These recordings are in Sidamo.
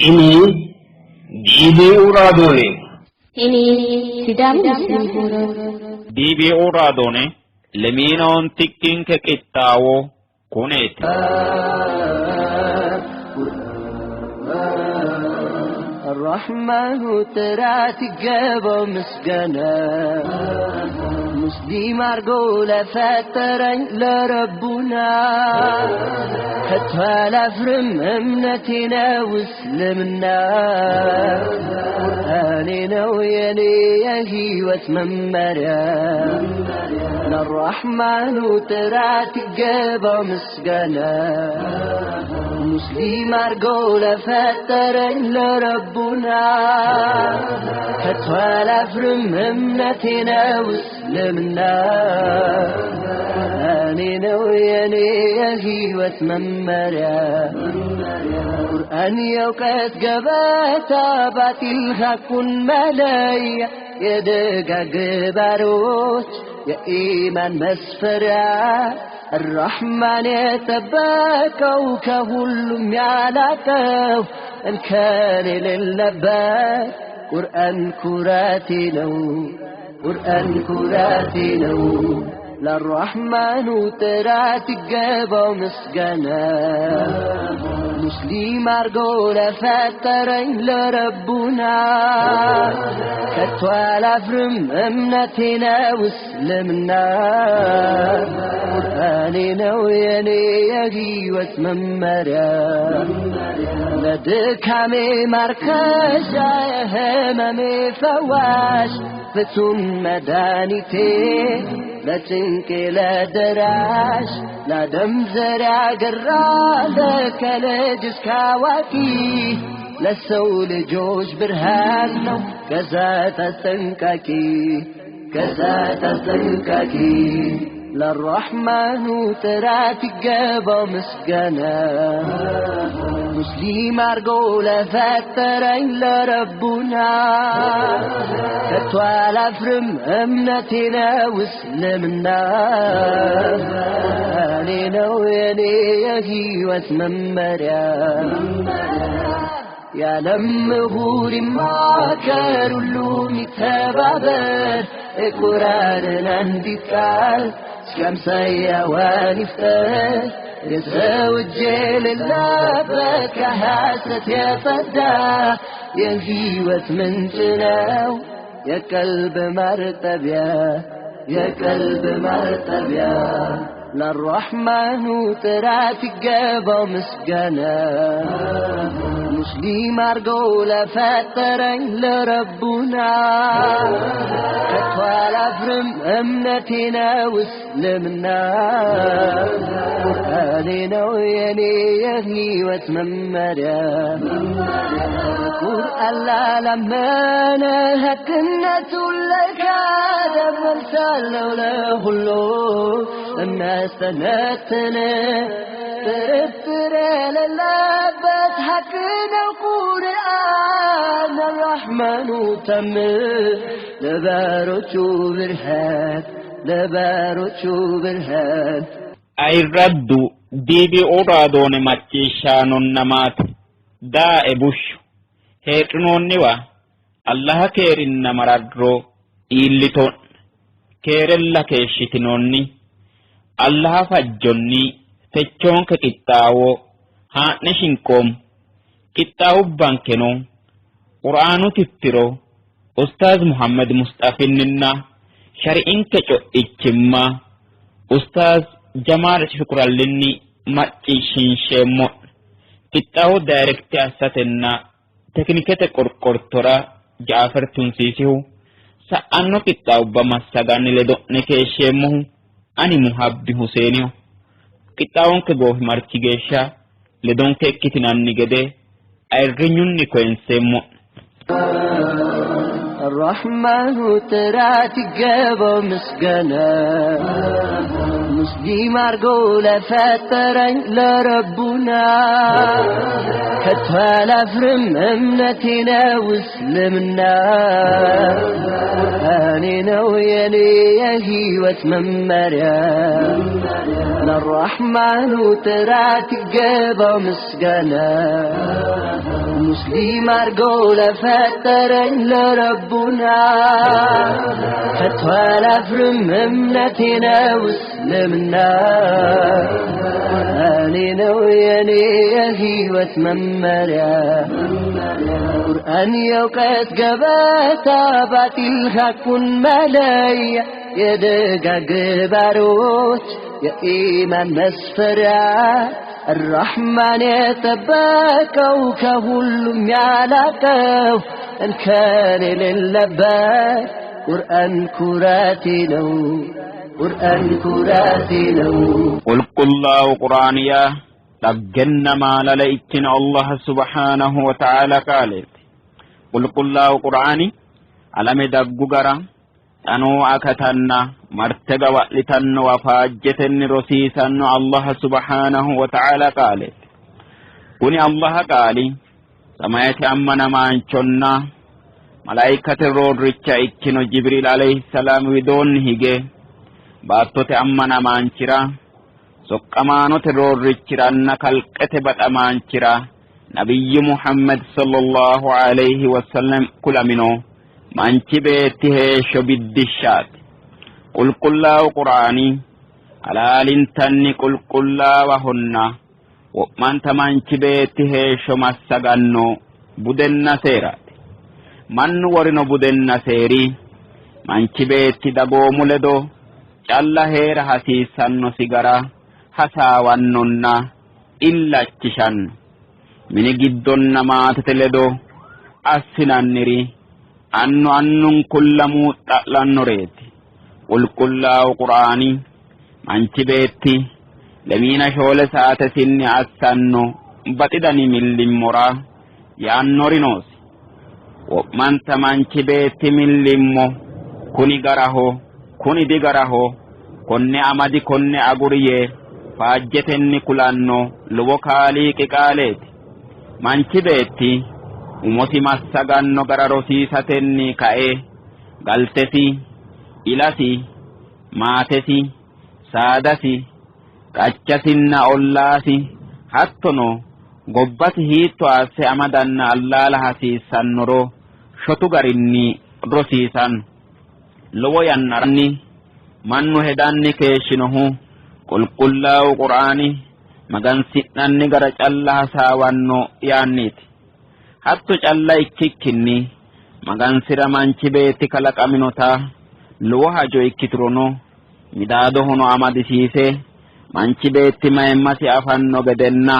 Tini DBU raadooneeti. Tini Sidaamu Musliim Huurooti. DBU raadoone lemiina ontikkinke qixxaawo kuneeti. الرحمن ጥራት ይገባው ምስጋና ሙስሊም አርጎ ለፈጠረኝ ለረቡና ከቶ አላፍርም እምነቴ ነው እስልምና ቁርአኔ ነው የኔ የህይወት መመሪያ ለራሕማኑ ጥራት ይገባው ምስጋና ሙስሊም አርጎ ለፈጠረኝ ለረቡና ከቶ አላፍርም እምነቴ ነው እስልምና ቁርአኔ ነው የኔ የህይወት መመሪያ ቁርአን የእውቀት ገበታ ባጢል ሐቁን መለያ የደጋግ ባሮች የኢማን መስፈሪያ الرحمن የጠበቀው ከሁሉም ያላቀው እንከን የሌለበት ቁርአን ኩራቴ ነው ቁርአን ኩራቴ ነው ለራሕማኑ ጥራት ይገባው ምስጋና ሙስሊም አርጎ ለፈጠረኝ ለረቡና ከቶ አላፍርም እምነቴ ነው እስልምና ቁርአኔ ነው የኔ የህይወት መመሪያ ለድካሜ ማርከሻ የህመሜ ፈዋሽ ፍቱን መድኃኒቴ ለጭንቄ ለደራሽ ለደም ዘር ያገራለ ከልጅ እስከ አዋቂ ለሰው ልጆች ብርሃን ነው ከዛት አስጠንቃቂ ከዛት አስጠንቃቂ ለራሕማኑ ጥራት ይገባው ምስጋና ሙስሊም አርጎ ለፈጠረኝ ለረቡና ከቶ አላፍርም እምነቴ ነው እስልምና ቁርአኔ ነው የኔ የህይወት መመሪያ የዓለም ምሁር ይማከር ሁሉም ይተባበር የቁርአንን አንዲት ቃል እስከ አምሳያዋን ይፍጠር የሰው እጅ የሌለበት ከሐሰት የጸዳ የህይወት ምንጭ ነው የቀልብ ማርጠቢያ የቀልብ ማርጠቢያ ለራሕማኑ ጥራት ይገባው ምስጋና ሙስሊም አርጎ ለፈጠረኝ ለረቡና ከቶ አላፍርም እምነቴ ነው እስልምና ቁርአኔ ነው የኔ የህይወት መመሪያ ቁርአን ላላመነ ሀቅነቱን ለካደ መልሳለው ለሁሉ የሚያስተነትን ጥርጥር የሌለበት ሀቅ ነው ቁርአን አራሕማኑ ተምር ለባሮቹ ብርሃን ለባሮቹ ብርሃን Ayirraddu DBU raadoone macciishshaanonna maate daae bushshu heedhinoonniwa Allaha keerinna mararro iillito'ne keerella keeshshitinoonni Allaha fajjonni techoonke qixxaawo haa'ne shinqoommo qixxaawubbankeno Qur'aanu tittiro Ustaaz Muhammad Musxafinninna shari'inke co'ichimma Ustaaz Jamaal Shukurallinni macciishshiinsheemmo'ne. Qixxaawo dayirekte assatenna tekinikete qorqortora Jaafer Tunsiisihu sa'anno qixxaawubba massaganni ledo'ne keeshsheemmohu ani Muhabbi Huseeniho. Qixxaawonke goofimarchi geeshsha ledonke ikkitinanni gede ayirrinyunni koyinseemmo'ne. الرحمن ጥራት ይገባው ምስጋና ሙስሊም አርጎ ለፈጠረኝ ለረቡና ከቶ አላፍርም እምነቴ ነው እስልምና ቁርአኔ ነው የኔ የህይወት መመሪያ ለራሕማኑ ጥራት ይገባው ምስጋና ሙስሊም አርጎ ለፈጠረኝ ለረቡና ከቶ አላፍርም፣ እምነቴ ነው እስልምና። ቁርአኔ ነው የኔ የህይወት መመሪያ፣ ቁርአን የእውቀት ገበታ፣ ባጢል ሐቁን መለያ፣ የደጋግ ባሮች የኢማን መስፈሪያ፣ الرحمن የጠበቀው ከሁሉም ያላቀው እንከን የሌለበት ቁርአን ኩራቴ ነው። ቁርአን ኩራቴ ነው። Qulqullaa'u Quraaniyaa dhaggenna maalala ittiin Allah subhaanahu wa ta'ala qaaleeti. Qulqullaa'u Quraani alame daggu gara xanoo akatanna marte gawa'litanno wafaajjetenni rosiisanno Allah subhaanahu wa ta'ala qaaleeti. Kuni Allah qaali samayete ammanamaanchonna malaayikate roorricha ikkino Jibriil alayhi salaam widoonni hige baattote ammanamaanchira soqqamaanote roorrichiranna kalqete baxamaanchira nabiyyu Muhammad sallallahu alayhi wasallam kulamino manchi beetti heeshsho biddishshaati. Qulqullaawu Quraani halaalintanni qulqullaawahonna wo'manta manchi beetti heeshsho massaganno budenna seeraati. Mannu worino budenna seeri manchi beetti dagoomu ledo calla hee'ra hasiissannosi gara hasaawannonna illachishanno. Mini giddonna maatete ledo assinanniri annu annunkulla muuxxa'lannoreeti. Qulqullaawu Quraani manchi beetti lemiina shoole saatesinni assanno baxidani millimmora yaannori noosi. Wo'manta manchi beetti millimmo kuni garaho, kuni digaraho, konne amadi konne aguri yee faajjetenni kulanno lowo Kaaliiqi qaaleeti. Manchi beetti umosi massaganno gara rosiisatenni kae galtesi, ilasi, maatesi, saadasi, qachasinna ollaasi hattono gobbasi hiitto asse amadanna allaala hasiissannoro shotu garinni rosiisanno. Lowo yannaranni mannu hedanni keeshshinohu qulqullaawu Quraani magansi'nanni gara calla hasaawanno yaanniiti. Hatto calla ikkikkinni magansira manchi beetti kalaqaminota lowo hajo ikkiturono midaadohono amadisiise manchi beetti mayimmasi afanno gedenna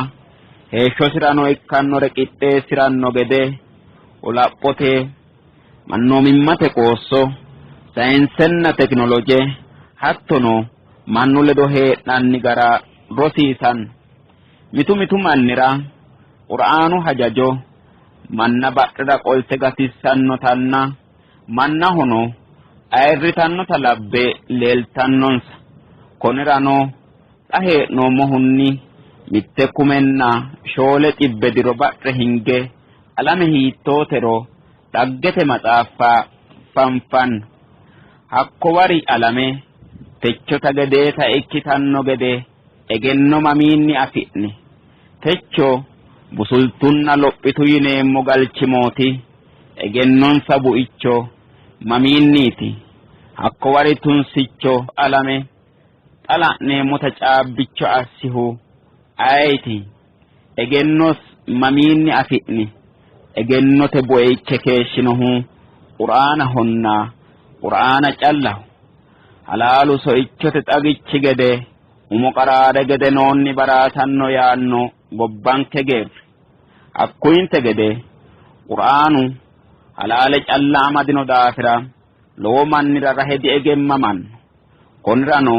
heeshshosirano ikkannore qixxeessi'ranno gede wolaphote mannoomimmate qoosso, sayinsenna tekinoloje hattono mannu ledo hee'nanni gara rosiisanno. Mitu mitu mannira Quraanu hajajo manna badhera qolte gatissannotanna mannahono ayirritannota labbe leeltannonsa. Konnirano xa hee'noommohunni 1700 diro badhe hinge alame hiittootero dhaggete maxaaffa fanfanno. Hakko wari alame techota gedeeta ikkitanno gede egenno mamiinni afi'ni? Techo busultunna lophitu yineemmo galchimooti egennonsa buicho mamiinniiti? Hakko wari tunsicho alame xa la'neemmota caabbicho assihu ayeeti? Egennos mamiinni afi'ni? Egennote bue ikke keeshshinohu Quraanahonna Quraana callaho. Halaalu soichote xagichi gede umo qaraare gedenoonni baraasanno yaanno gobbanke geerri. Hakkuyinte gede Quraanu halaale calla amadino daafira lowo mannira rahe diegemmamanno. Konnirano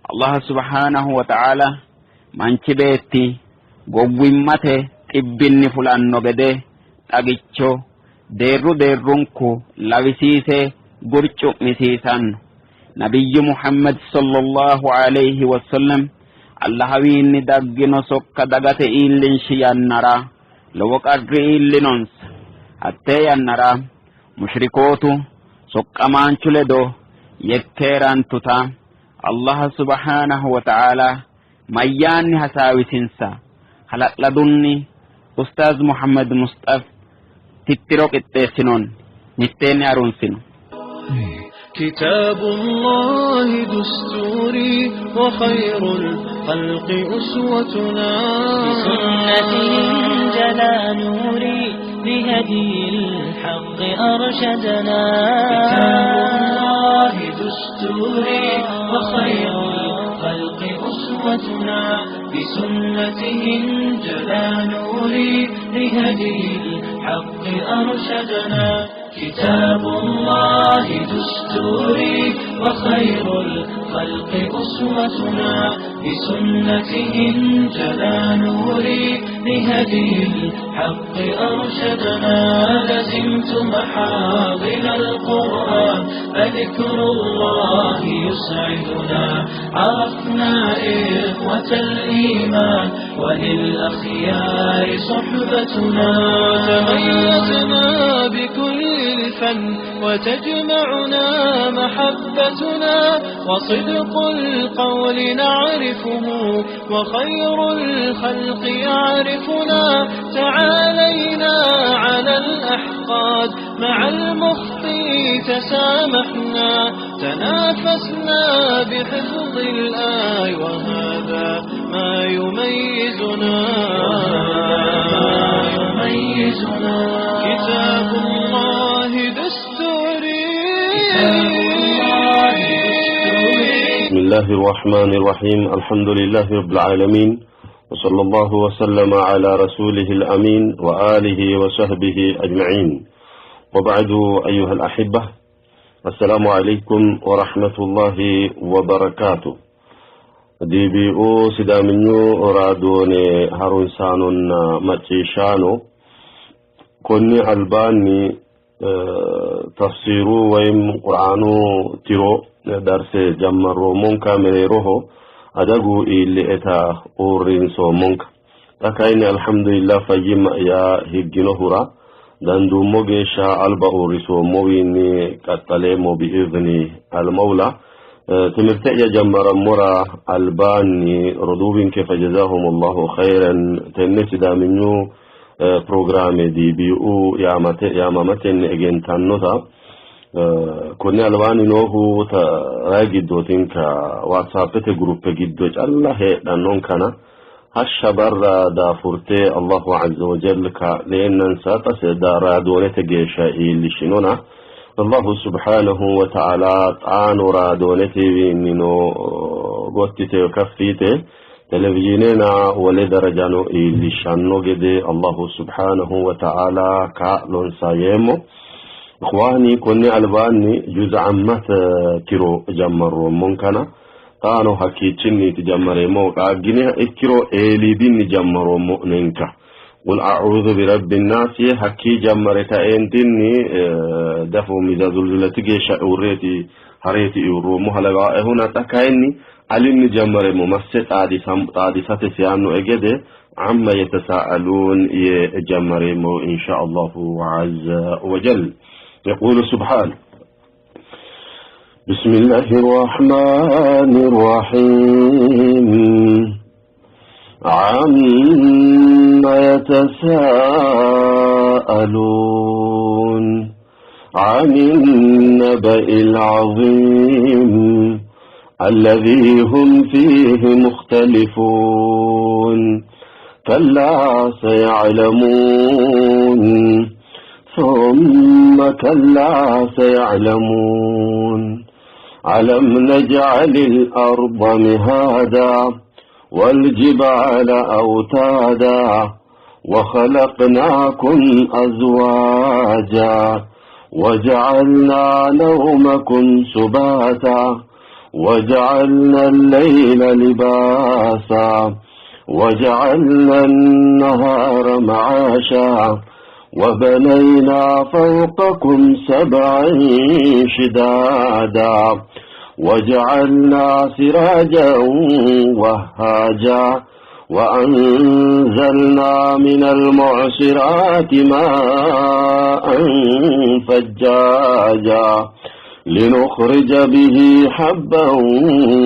Allah subhanahu wa ta'ala manchi beetti gowwimmate xibbinni fulanno gede xagicho deerru deerrunku lawisiise gurcu'misiisanno. Nabiyyu Muhammad sallallahu alayhi wa sallam Allahawiinni daggino sokka dagate iillinshi yannara lowo qarri iillinonsa. Hattee yannara mushrikootu soqqamaanchu ledo yekkeerantuta Allah subhanahu wa ta'ala mayyaanni hasaawisinsa? Hala'ladunni Ustaaz Muhammad Musxaf tittiro qixxeessinoonni. Mitteenni harunsino. كتاب الله دستوري وخير الخلق أسوتنا بسنته انجلى نوري لهدي الحق أرشدنا كتاب الله دستوري وخير الخلق أسوتنا بسنته انجلى نوري لهدي الحق أرشدنا كتاب الله دستوري وخير الخلق أسوتنا بسنته انجلى نوري لهدي الحق أرشدنا لزمت محاضن القرآن فذكر الله يسعدنا عرفنا إخوة الإيمان وللأخيار صحبتنا تميزنا بكل الفن وتجمعنا محبتنا وصدق القول نعرفه وخير الخلق يعرفنا تعالينا على الأحقاد مع المخطي تسامحنا تنافسنا بحفظ الآي وهذا ما يميزنا يميزنا كتاب الله دستوري كتاب الله دستوري بسم الله الرحمن الرحيم الحمد لله رب العالمين وصلى الله وسلم على رسوله الأمين وآله وصحبه أجمعين وبعد أيها الأحبة السلام عليكم ورحمة الله وبركاته دي بي او سدامنيو رادوني هارون سانون ماتشيشانو كوني الباني تفسيرو ويم قرآنو تيرو darse jammarroommonka mereeroho adagu iillieta uurrinsoommonka xa kayinni alhamdulillah fayyimma''ya higginohura danduummo geeshsha alba uurrisoommowiinni qaxxaleemmo bi'izni almawla timirte'ya jammarammora albaanni roduuwinke fajazahumullahu khayran tenne sidaaminyu pirogiraame DBU yaamamatenni egentannota konni albaanni noohu rayi giddootinka WhatsAppete guruppe giddo calla heedhannonkana hashsha barra daafurte Allahu azza wa jal kaa'leennansa xa raadoonete geeshsha iillishinona Allahu subhanahu wa ta'ala xaano raadoonetewiinnino gottite kaffite televizhiinena wole darajano iillishshanno gede Allahu subhanahu wa ta'ala kaa'lonsa yeemmo. Ikhwaani konni albaanni juz ammate tiro jammarroommonkana xaano hakkiichinniiti jammareemmo qaagginiha ikkiro eeliidinni jammaroommo'nenka qul a'uudhu birabbi nnaasi yee hakkii jammare kaeentinni dafo miza zulzulati geeshsha uurreeti hareeti uurroommoha lawaaehuna xa kayinni alinni jammareemmo masse xaadisate siyaannoe gede amma yetasa'aluun yee jammareemmo insha Allahu azza wa jal. يقول سبحانه بسم الله الرحمن الرحيم عما يتساءلون عن النبأ العظيم الذي هم فيه مختلفون كلا سيعلمون ثم كلا سيعلمون ألم نجعل الأرض مهادا والجبال أوتادا وخلقناكم أزواجا وجعلنا نومكم سباتا وجعلنا الليل لباسا وجعلنا النهار معاشا وبنينا فوقكم سبعا شدادا وجعلنا سراجا وهاجا وأنزلنا من المعصرات ماء فجاجا لنخرج به حبا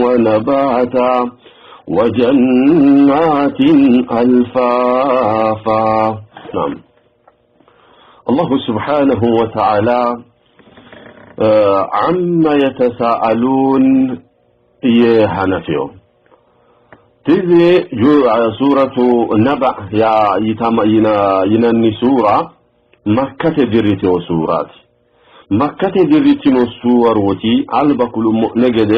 ونباتا وجنات ألفافا. نعم. الله سبحانه وتعالى عما يتساءلون يهنفيو تزي سورة نبأ يا ينني سورة مكة دريتو سورات مكة دريتو سور وتي علب كل نجد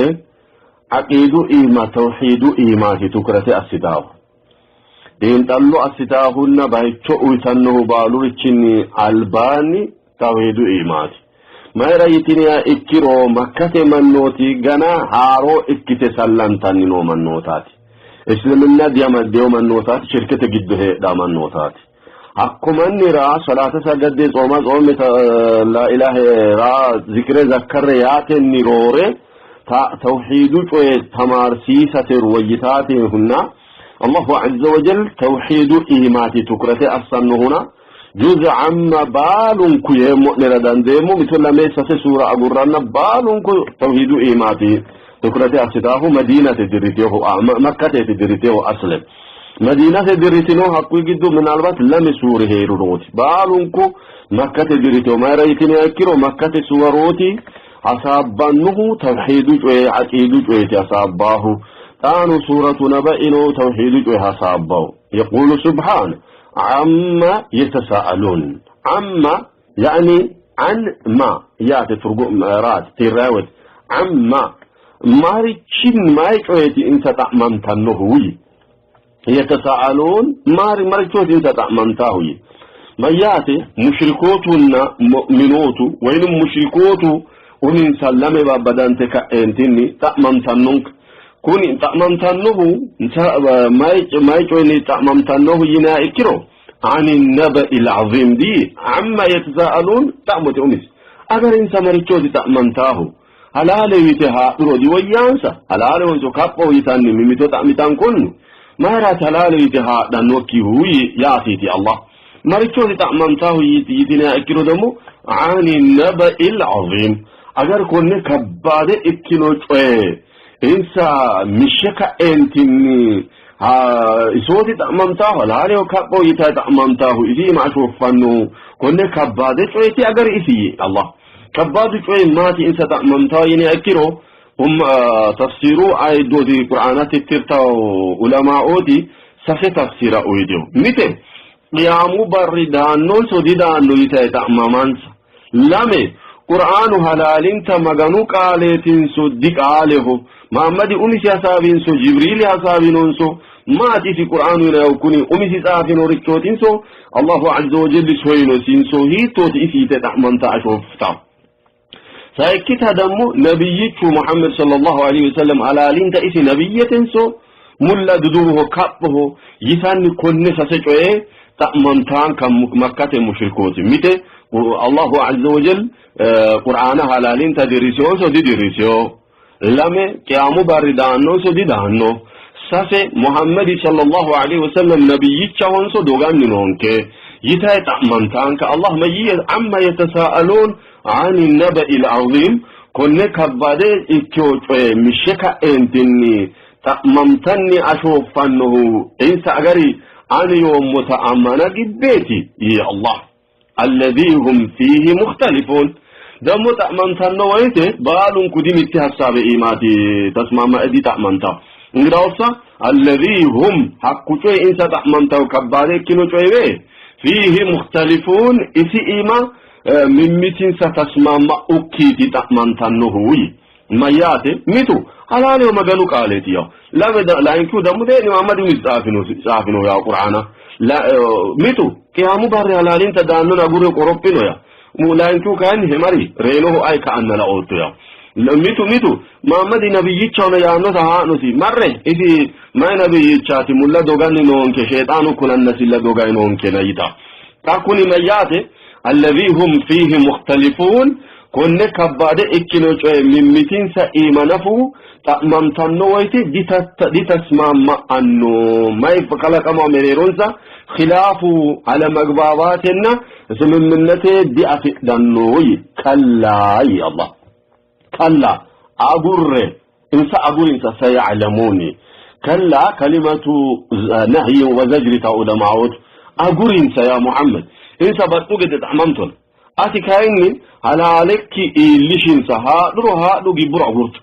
عقيد إيما توحيد إيما في تكرة الستاو إن تلو الستاهن بايتشو ويتنه بالوريتشني ألباني توحيد إيماتي ما رأيتني إكيرو مكة منوتي غنا هارو إكتسلنتني نو منوتاتي اسلمنا ديما منوتات شركة جده دا منوتات حكمني را صلاة سجد صوم صوم لا إله را ذكر ذكر ياتني روري توحيد تمارسي ستر وجتاتي هنا الله عز وجل توحيد إيماتي تكرته أصلا هنا جزء عما بالونك يمؤمن دندمو مثل ما يسس سورة أقرنا بالونك توحيد إيماتي تكرته أصداه مدينة تدريته مكة تدريته أصلا مدينة تدريته حقي جدو من البات لم سوره هيروت بالونك مكة تدريته ما رأيتني أكيرو مكة سوروتي أصابنه توحيد عقيد أصاباه تانو سورة نبأ توحيد أصابه يقول سبحانه عما يتساءلون عما يعني عن ما ياتي ترجو رات تراوت عما ماريتشين ما يچويتي انت تعممتنه وي يتساءلون ماري ماريتشوتي انت تعممتاه ما ياتي مشركوتنا مؤمنوت وين مشركوت ومن سلم بابدانتك انتني تعممتنك كوني تعممتنه ما يچويني تعممتنه ينا اكرو عن النبأ العظيم دي عما يتساءلون تعمت امس اگر انت ماريتشوتي تعممتاه halaale yite haadhuro diwoyyaansa halaale honso kapho yitanni mimito xa'mitan konnu mayraati halaale yite haadhannokkihu yaasiiti allah marichooti xa'mantaahu yitiniha ikkiro ደግሞ عن النبأ العظيم agar konne kabbaade ikkino coye insa mishshe ka'eentinni isooti xa'mantaahu halaaleho kapho yitayi xa'mantaahu isi ima ashooffannohu konne kabbaade coyeeti agar isi allah ከባዱ ጮይ ማቲ እንሰ ተመምታ የኔ አኪሮ هم تفسيرو اي دودي قرانات ترتاو علماء دي سفه تفسير اويدو ميته قيامو بردانو سوديدانو يتا تمامانس لمه قران حلالين تمغنو قالتين سو دي قاله محمد امسي حسابين سو جبريل حسابين سو ما تي قران لا يكوني امسي صافين ورچوتين سو الله عز وجل سوينو سين سو هي توتي سي تمامتا اشوفتا ሳይኪታ ደግሞ ነብይቹ ሙሐመድ ሰለላሁ ዐለይሂ ወሰለም አላሊንታ ኢሲ ነብየተንሶ ሙላ ድዱሆ ካፕሆ ይሳኒ ኮነ ሰሰጮዬ ተመምታን ከመካተ ሙሽሪኮት ሚቴ አላሁ ዐዘ ወጀል ቁርአን ሐላሊንታ ዲሪሲዮ ሶ ዲሪሲዮ ለሜ ቂያሙ ባሪዳኖ ሶ ዲዳኖ ሳሴ ሙሐመድ ሰለላሁ ዐለይሂ ወሰለም ነብይቻ ሆንሶ ዶጋን ኖንኬ ይታይ ተመምታን ከአላህ መይየ አማ የተሳአሉን عن النبأ العظيم كن كبادة إكيو مشكا انتني تأممتني أشوفنه إنسا أغري أن يوم متأمنا بيتي يا الله الذي هم فيه مختلفون دمو تأممتنه ويته بالون كدي متحساب إيماتي تسمع ما أدي تأممتا እንግዳውሳ الذي هم حقو إنسا تأممتو كبادة كنو فيه مختلفون إسي إيما mimmitinsa tasmama ukkiiti xa'mantannohu mayyaate mitu halaaleho maganu qaaleeti yaw lame lainkihu dammu dee'ni muhammad umis tsaafino yaw qur'aana mitu qiyaamu barri halaalinta daannon agure qorophino ya lainkihu kayinni hemari reenoho ay ka'anna laootto yaw mitu mitu muhammadi nabiyyichahona yaannota haa'nosi marre isi mayi nabiyyichaati mulla doganni noonke sheexaanu kulannasilla dogay noonkena yita xa kuni mayyaate الذي هم فيه مختلفون كن كباد اكنو چوي ممتين سا ايمانفو تأممتنو ويتي دي تسمع ما انو ما يفقلق ما مريرونسا خلاف على مقباباتنا سممنته دي افئدنو كلا يا الله كلا أقر إنسا أقول إنسا سيعلموني. Kalla kalimatu nahyin wa zajri ta ulamaotu agurinsa yaa Muhammad insa baxxu gede xa'mantona ati kayinni halaalekki iillishinsa haadhuro haadhu gibburo agurtu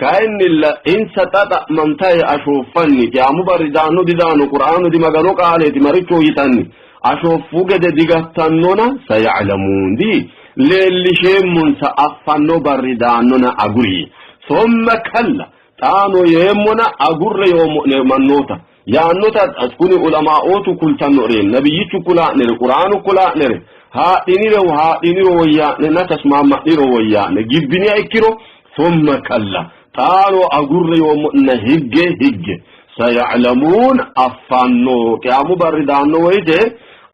kayinnilla insa xa xa'mantayi ashooffanni qiyaamu barri daanno didaanno qur'aanu di magano qaaleeti maricho yitanni ashooffu gede digattannona saya'lamuun di leellisheemmonsa affanno barri daannona aguri thumma kalla xaano yeemmona agurre yoommo'ne mannoota yaannota kuni ulamaa'ootu kultanno're nabiyyichu kulaa'nere quraanu kulaa'nere haadhiniro haadhiniro woyyaa'nenna tasmaamma'niro woyyaa'ne gibbiniha ikkiro thumma kalla xaano agurre yoommo'ne higge higge saya'lamuun affanno qiyaamu barri daanno woyite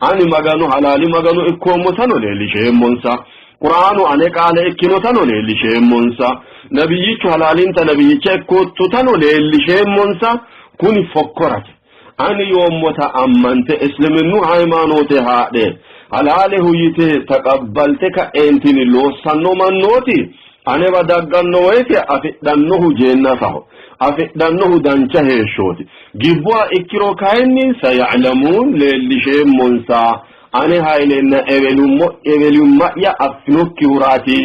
ani maganu halaali maganu ikkoommotano leellisheemmonsa quraanu ane qaale ikkinotano leellisheemmonsa nabiyyichu halaalinta nabiyyicha ikkoottotano leellisheemmonsa kuni fokkorate ani yoommota ammante isliminnu hayimaanoote haadhe halaalehu yite taqabbalte ka'eentini loossanno mannooti anewa dagganno woyite afidhannohu jeennataho afidhannohu dancha heeshshooti gibbuha ikkiro kayinni saya'lamuun leellisheemmonsa ane hayilenna ewelumma'ya affinokkihuraati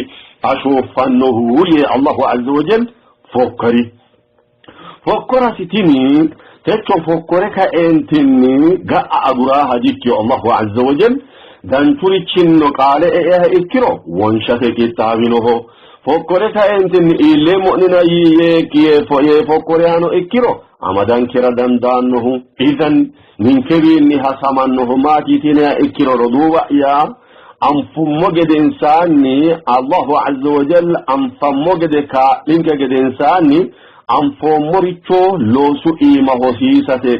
ashooffannohu yee Allahu azza wa jal fokkori fokkorasi tini techo fokkore kaeentinni ga'a aguraaha dikkiyo Allahu azza wa jal danchurichinno qaale e'eha ikkiro wonshate qixxaawinoho fokkore kaeentinni iilleemmo'nina yee fokkorehano ikkiro amadankera dandaannohu idan ninkewiinni hasamannohu maati yitiniha ikkiro roduuwa'ya anfummo gedensaanni Allahu azza wa jal anfammo gede kaa'linke gedensaanni anfoommoricho loosu iima hosiisate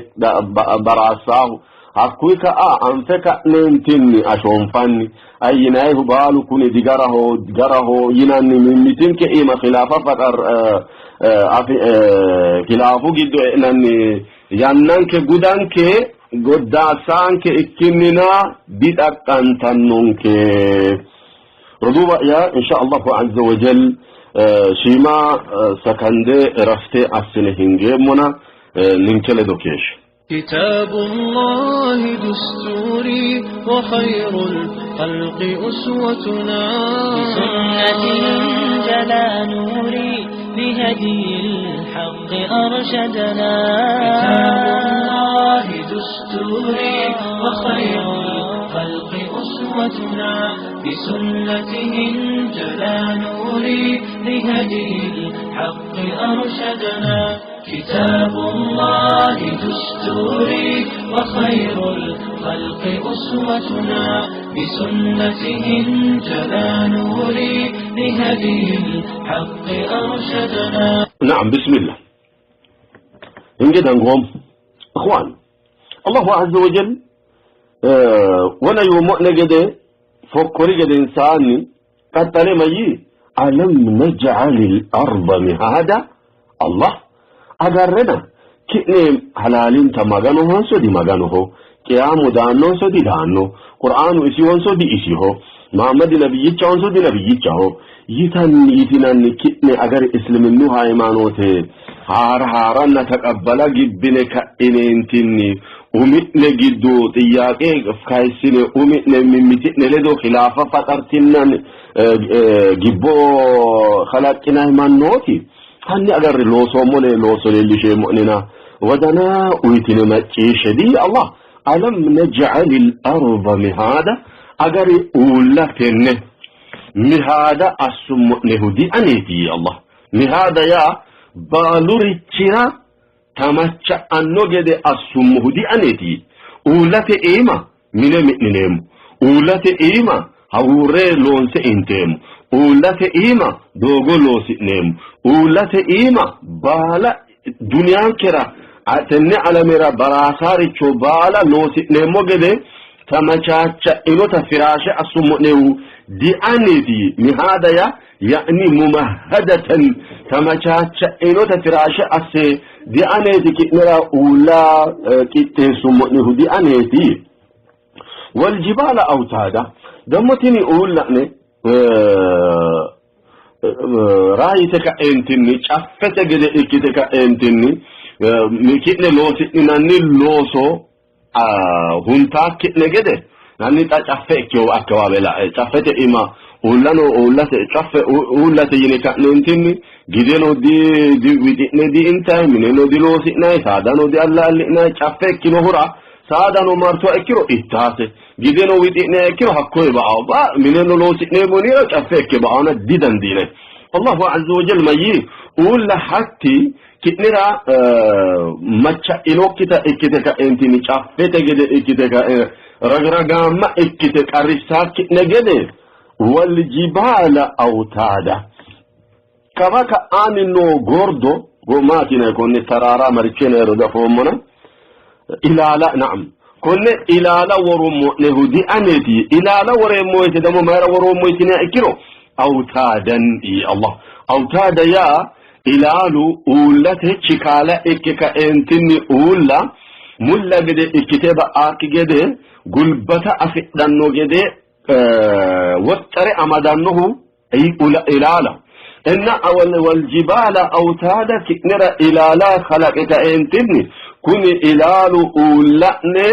baraassaahu hakkuyi ka'a anfe ka'neentinni ashoonfanni ayyinayihu baalu kuni digaraho garaho yinanni mimmitinke iima khilaafa faxar khilaafu giddo e'nanni yannanke gudanke goddaassaanke ikkinnina dixaqqantannonke roduuwa'ya insha allahu azza wa jal shiima sakande rafte assine hingeemmona ninke ledo keeshshe كتاب الله دستوري وخير الخلق أسوتنا بسنته انجلى نوري لهدي الحق أرشدنا كتاب الله دستوري وخير الخلق أسوتنا بسنته انجلى نوري لهدي الحق أرشدنا كتاب الله دستوري وخير الخلق أسوتنا بسنته انجلى نوري لهدي الحق أرشدنا نعم بسم الله እንግዲህ እንጎም اخوان الله عز وجل ولا يوم نجد فكري جد انسان قتل مي ألم نجعل الأرض مهادا الله أجرنا كئني حلالين تمغانو هنسو دي مغانو هو قيامو دانو سو دي دانو قرآن إسي هنسو دي إسي هو محمد نبيyicha honso di nabiyyichaho yitanni yitinanni ki'ne agari isliminnu hayimaanoote haara haaranna taqabbala gibbine ka'ineentinni umi'ne giddo xiyaaqe kayissine umi'ne mimmiti'ne ledo khilaafa faxartinnan gibbo kalaqqinay mannooti hanni agarri loosoommone looso leellisheemmo'nena wodana uyitine macciishshe di Allah alam naj'al al-arda mihaada agari uulla tenne mihaada assummo'nehu di aneeti Allah mihaada yaa baalurichira tamacha'anno gede assummohu di aneeti uullate iima mine mi'nineemmo uullate iima hawuurre loonse inteemmo uullate iima doogo loosi'neemmo uullate iima baala duniyaankera tenne alamera baraasaaricho baala loosi'neemmo gede tamachaacha'inota firaashe assummo'nehu di'aneeti mihaada yaa ya'ni mumahhadatan tamachaacha'inota firaashe asse di'aneeti ki'nera uulla qixxeessummo'nehu di'aneeti waljibaala awtaada dammo tini uulla'ne raayite ka'eentinni caffete gede ikkite ka'eentinni Ki'ne loosidhinanni looso huntaakki'ne gede hanni xa caffe ikkewo akkawaawe la'e caffete ima uullano uullate caffe uullate yine ka'neentinni gideno di wixi'ne di intayi mineno di loosi'nayi saadano di allaalli'nayi caffe ikkinohura saadano martuha ikkiro ittaase gideno wixi'ne ikkiro hakkoye ba'awo ba mineno loosi'neemmo yiniro caffe ikke ba'aona didandiinay Allahu azza wa jalla mayyi uulla hatti ki'nera macha'inokkita ikkite ka'eentinni caffete gede ikkite ka'e ragragaamma ikkite qarrissaakki'ne gede waljibaala awtaada kawa ka'aanni noo gordo maati yinanni konne taraara maricho yinayiro dafoommona ilaala na'am konne ilaala worummo'nehu dianeeti ilaala woreemmo woyte ደግሞ mayra woroommo yitiniha ikkiro awtaadan Allah awtaada yaa ilaalu uullate chikaala ikke kaeentinni uulla mulla gede ikkite ba'aakki gede gulbata afidhanno gede woxxare amadannohu ilaala inna waljibaala awtaada ki'nera ilaala kalaqe kaeentinni kuni ilaalu uulla'ne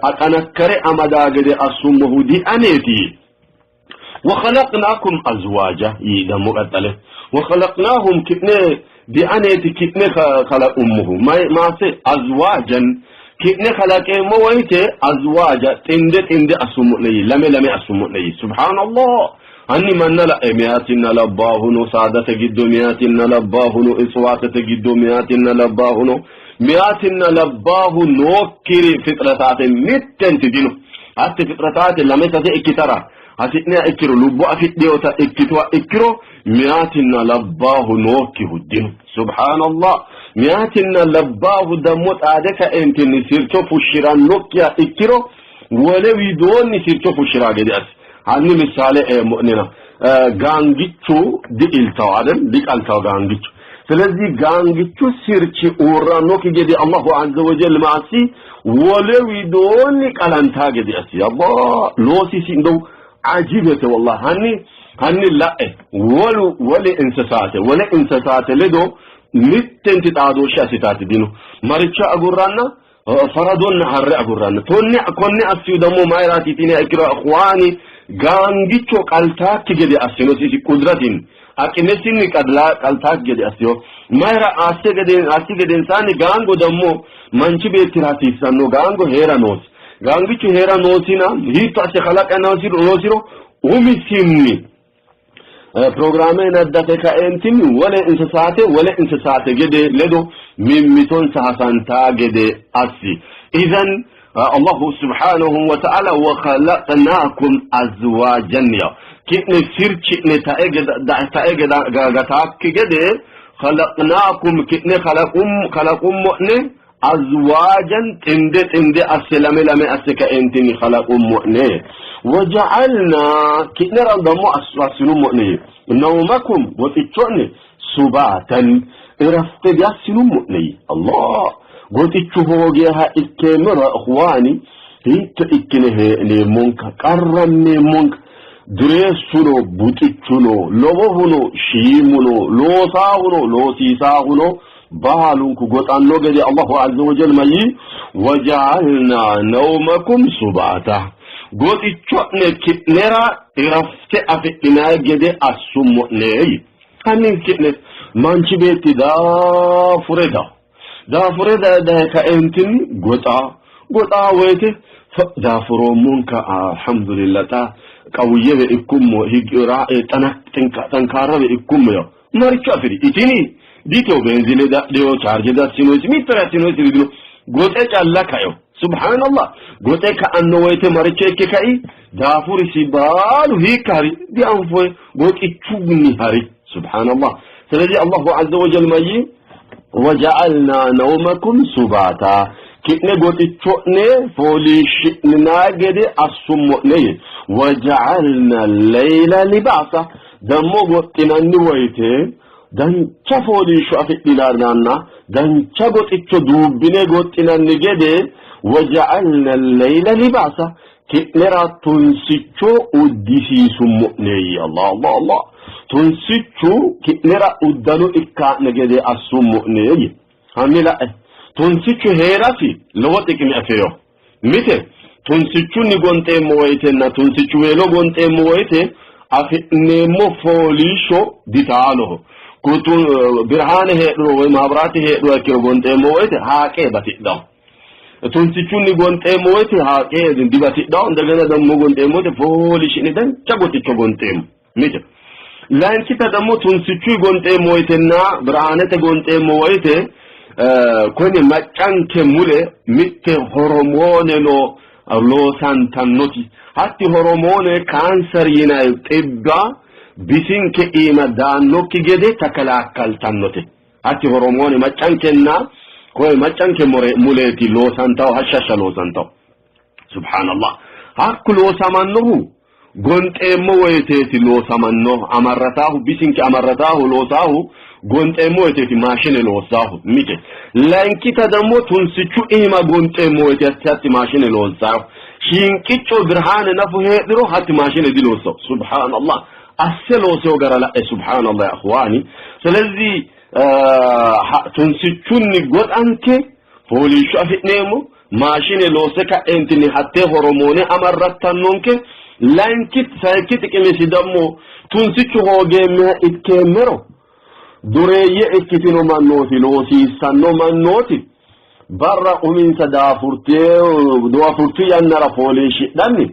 axanakkare amadaa gede assummohu dianeeti وخلقناكم أزواجا يدمو قتله وخلقناهم كئنه بأنيت كئنه خلق أمه ما ما سي أزواجا كئنه خلق مويته أزواجا تند تند أسمو لي لم لم أسمو لي سبحان الله أني من لا مئاتنا لباهنو سادة جدو مئاتنا لباهنو إصواتة جدو مئاتنا لباهنو مئاتنا لباهنو كري فطرتات متن تدينو حتى فطرتات لم تتأكترا hasi'niha ikkiro lubbo afidhinota ikkituha ikkiro miyaatinna labbaahu nookkihu dino subhaanallah miyaatinna labbaahu dammo xaade kaentinni sircho fushshirannokkiha ikkiro wole widoonni sircho fushshiraa gede assi hanni missaale eemmo'nena gaangichu diiltawo አይደል ሊቀልታው gaangichu ስለዚህ gaangichu sirchi uurrannokki gede Allahu azza wa jalla maasi wole widoonni qalantaa gede assi Allah loosisi እንደው عجيبة والله هني هني لا ولو ولا انسسات ولا انسسات لدو متن تتعدو شاسيتات دينو مريتشا أقرانا فرادون هر أقرانا توني كوني أسيو دمو ما يراتي تيني أكرا أخواني gaangicho qaltaakki gede assinosi isi qudratin aqimesinni qaltaakki gede assiyo mayra asse gede assi gedensaanni gaango dammo manchi beettira hasiissanno gaango heera noosi gaangichu heera noosina hiitto asse kalaqa noosiro umisinni ፕሮግራሜ ነዳተ ከእንትን ወለ እንስሳቴ ወለ እንስሳቴ ገደ ለዶ ሚሚቶን ሳሳንታ ገደ አሲ ኢዘን الله سبحانه وتعالى وخلقناكم أزواجا يا كن سيرچ نتائج تائج غتاك كده خلقناكم كن خلقكم خلقكم مؤمن أزواجا تند تند أسلم لم أسك أنتني خلقكم مؤمن وجعلنا كن رضمو أسلم مؤمن نومكم وتتشون سباتا إرفت يسلم مؤمن الله gotichu hoogiyaha ikkeemmora ikhwaani hiitto ikkine hee'neemmonka qarrammeemmonka dureessuno buxichuno lowohuno shiimuno loosaahuno loosiisaahuno baalunku goxanno gede Allahu azza wa jalla mayi waja'alna nawmakum subata goxicho'ne ki'nera irafte afidhinayi gede assummo'ne hanni ki'ne manchi beetti daafure dawo daafure daye kaentinni goxa goxa woyte daafuroommonka alhamdulillah xa qawuyyewe ikkummo xankaarrawe ikkummo yaw maricho afiri itini ditewo beenzile dadheyo chaarje dassinoysi mittore assinoysiri dino goxe calla kayo subhanallah goxe ka'anno woyte maricho ikke kai daafurisi baalu hiikka hari dianfoye goxichunni hari subhanallah ስለዚህ አላሁ ዐዘ ወጀል መይ وجعلنا نومكم سباتا كئن قوتيتشوني فوليشنا قد السموني وجعلنا الليل لباسا دمو قوتنا نويتي dancha fooliishsho afidhinanna dancha goxicho duubbine goxxinanni gede waja'alna al-layla libasa ki'nera tunsicho uddisiisummo'ne Allah Allah Allah tunsichu ki'nera uddano ikkaa'ne gede assummo'ne. Hanni la'e, tunsichu hee'rasi lowo xiqime afi'rino. Mite, tunsichunni gonxeemmo woyitenna tunsichuweelo gonxeemmo woyite afi'neemmo fooliishsho ditaaloho. Birhaane heedhuro woy maabiraate heedhuha ikkiro gonxeemmo woyite haaqee batidhanno. Tunsichunni gonxeemmo woyite haaqee dibatidhanno. Indegena dammo gonxeemmo woyite fooliishshi'ne dancha goxicho gonxeemmo. Mite, layinkita dammo tunsichuyi gonxeemmo woyitenna birhaanete gonxeemmo woyite kuni maccanke mule mitte horomoone no loosantannoti. Hatti horomoone kaanser yinanni xibba bisinke iima daannokki gede takalaakkaltannote. Hatti horomoone maccankenna koye maccanke muleeti loosantawo, hashsha hashsha loosantawo. Subhaanallah. Hakku loosamannohu gonxeemmo woyiteeti loosamanno amarrataahu bisinke amarrataahu loosaahu gonxeemmo woyiteeti maashine loossaahu mite. Layinkita ደግሞ tunsichu iima gonxeemmo woyite hatti hatti maashine loossaahu. Shiinqicco birhaane nafu heedhiro hatti maashine diloossahu. Subhaanallah. Asse loosewo gara la'e subhaanallah ya akhwaani. ስለዚህ tunsichunni goxanke fooliishsho afi'neemmo. Maashine loosse ka'eentinni hattee horomoone amarrattannonke. Layinki sayikki xiqimesi dammo tunsichu hoogeemmeha ikkeemmero dureeyye ikkitino mannooti loosiissanno mannooti barra uminsa daafurte daafurtu yannara fooliishshidhanni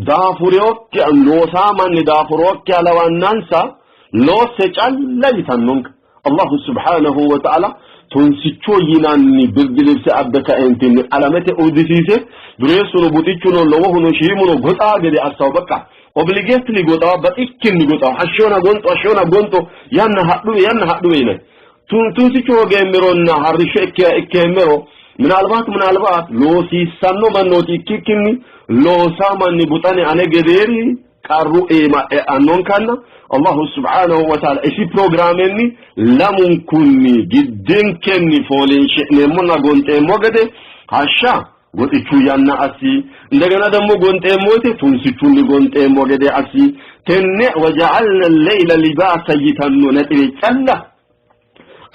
daafurinokki loosaa manni daafurokkiha lawannansa loosse calla yitannonka. Allahu subhaanahu wa ta'ala tunsicho yinanni birdi libse abbe kaentinni alamete uddisiise dureessuno buxichuno lowohuno shiimuno goxaa gede assawo በቃ obligately goxawa baxikkinni goxawa hashshona gonxo hashshona gonxo yanna hadhuwe yanna hadhuwe yinay tunsichu hoogeemmeronna harrisho ikkeemmero ምናልባት ምናልባት loosiissanno mannooti ikkikkinni loosaa manni buxane ane gedeeri qarru iima e'annonkanna Allahu subhaanahu wa ta'ala isi pirogiraamenni lamunkunni giddinkenni fooliinshi'neemmonna gonxeemmo gede hashsha goxichu yanna assi እንደገና ደግሞ gonxeemmo woyte tunsichunni gonxeemmo gede assi tenne waja'alna al-layla libaasa yitanno naxibe calla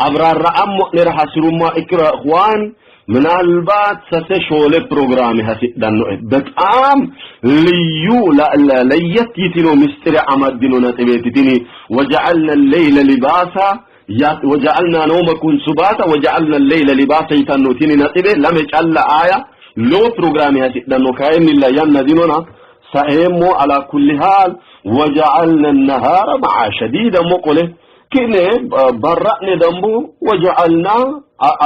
abraarra'ammo'nera hasi'rummoha ikkiro ikhwaani ምናልባት ሰሴ ሾሌ ፕሮግራም hasidhannoe በጣም ልዩ ለየት yitino ምስጢር amaddino ነጥቤቲ tini ወጀዐልና ሌይለ ሊባሳ ወጀዐልና ነውመኩም ሱባታ ወጀዐልና ሌይለ ሊባሳ yitanno tini ነጥቤ lame calla aaya lowo ፕሮግራም hasidhanno kayinnilla yanna dinona saeemmo ala kulli haal ወጀዐልና ነሃረ መዓሻ ዲህ ደግሞ qole ki'ne barra'ne dambo waja'alna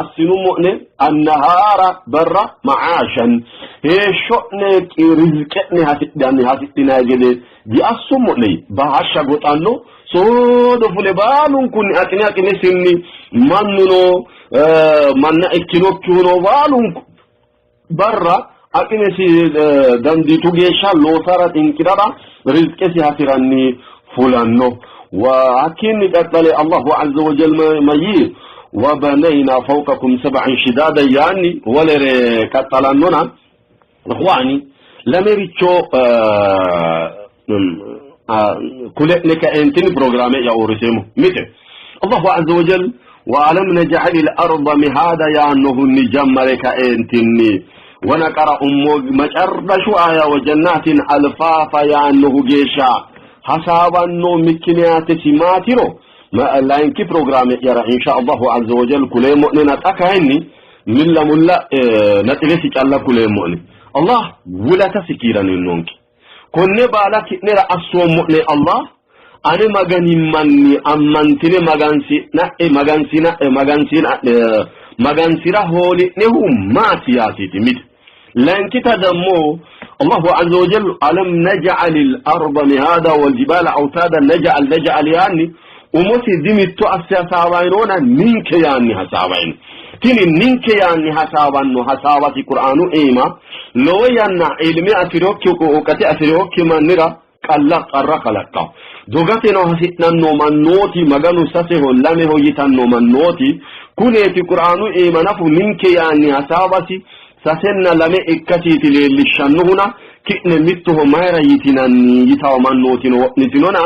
assinummo'ne annahaara barra ma'aashan heeshsho'ne rizqe'ne hasidhanni hasidhinay gede diassummo'ne hashsha goxanno soodo fule baalunkunni aqine aqinesinni mannuno manna ikkinokkihuno baalunku barra aqinesi dandiitu geeshsha loosara xinqirara rizqesi hasiranni fulanno. وحكيني قتل الله عز وجل مي وبنينا فوقكم سبعا شدادا يعني ولا قتلنونا اخواني لمريتشو كلك انتني برنامج يا اورسيمو متى الله عز وجل وألم نجعل الأرض مهادا يا أنه نجمرك انتني ونقرأ مጨረሹ آية وجنات ألفافا يا أنه جيشا hasaabanno mikiniyaatesi maatiro layinki pirogiraame'yara insha Allahu azza wa jal kuleemmo'nena xa kayinni milla mulla naxibesi calla kuleemmo'ne. Allah wulatasi kiiraninonke. Konne baala ki'nera assoommo'ne Allah ane maganimmanni ammantine magansi'na'e magansina'e magansina'e magansira hooli'nehu maati yaasiiti mite. Layinkita ደግሞ الله عز وجل ألم نجعل الأرض مهادا والجبال أوتادا نجعل نجعل yaanni umosi dimitto asse hasaawaynona ninke yaanni hasaawayno. Tini ninke yaanni hasaawanno hasaawasi Qur'aanu iima lowo yanna ilme afi'rinokki uqate afi'rinokki mannira qalla qarra kalaqqawo. Dogateno hasidhanno mannooti Maganu saseho lameho yitanno mannooti kuneeti Qur'aanu iima nafu ninke yaanni hasaawasi sasenna lame ikkasiiti leellishshannohuna ki'ne mittoho mayira yitinanni yitawo mannootino wo'mitinona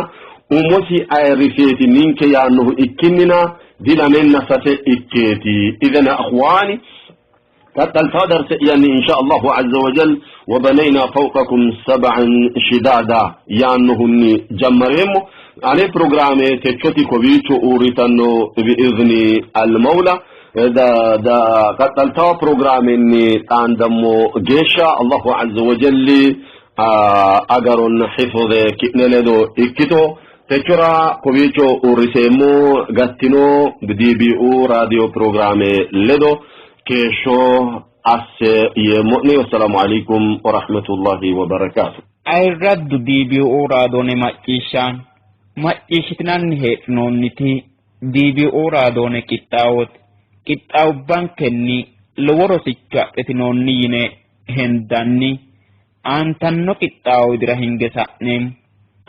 umosi ayirriseeti ninke yaannohu ikkinnina Dilamenna sase ikkeeti. Idhan akhwaani qaxxaltaa darse'yanni insha Allahu azza wa jal wabanayna fawqakum sab'an shidaada yaannohunni jammareemmo. Ane pirogiraame techoti kowiicho uurritanno bi'izni al-mawla. Qaxxaltaa pirogiraamenni xaandammo geeshsha Allahu azza wa jalli agaronna hifze ki'ne ledo ikkito. Techora kowiicho uurriseemmo gattino DBU raadiyo pirogiraame ledo keeshsho asse yeemmo'ne. Wassalaamu alaikum warahmatullahi wabarakaatu. Ayirraddu DBU raadoone macciishshaan macciishshitinanni heedhinoonniti DBU raadoone qixxaawooti. Qixxaawubbankenni lowo rosicho adhitinoonni yine hendanni aantanno qixxaawo widira hinge sa'neemmo.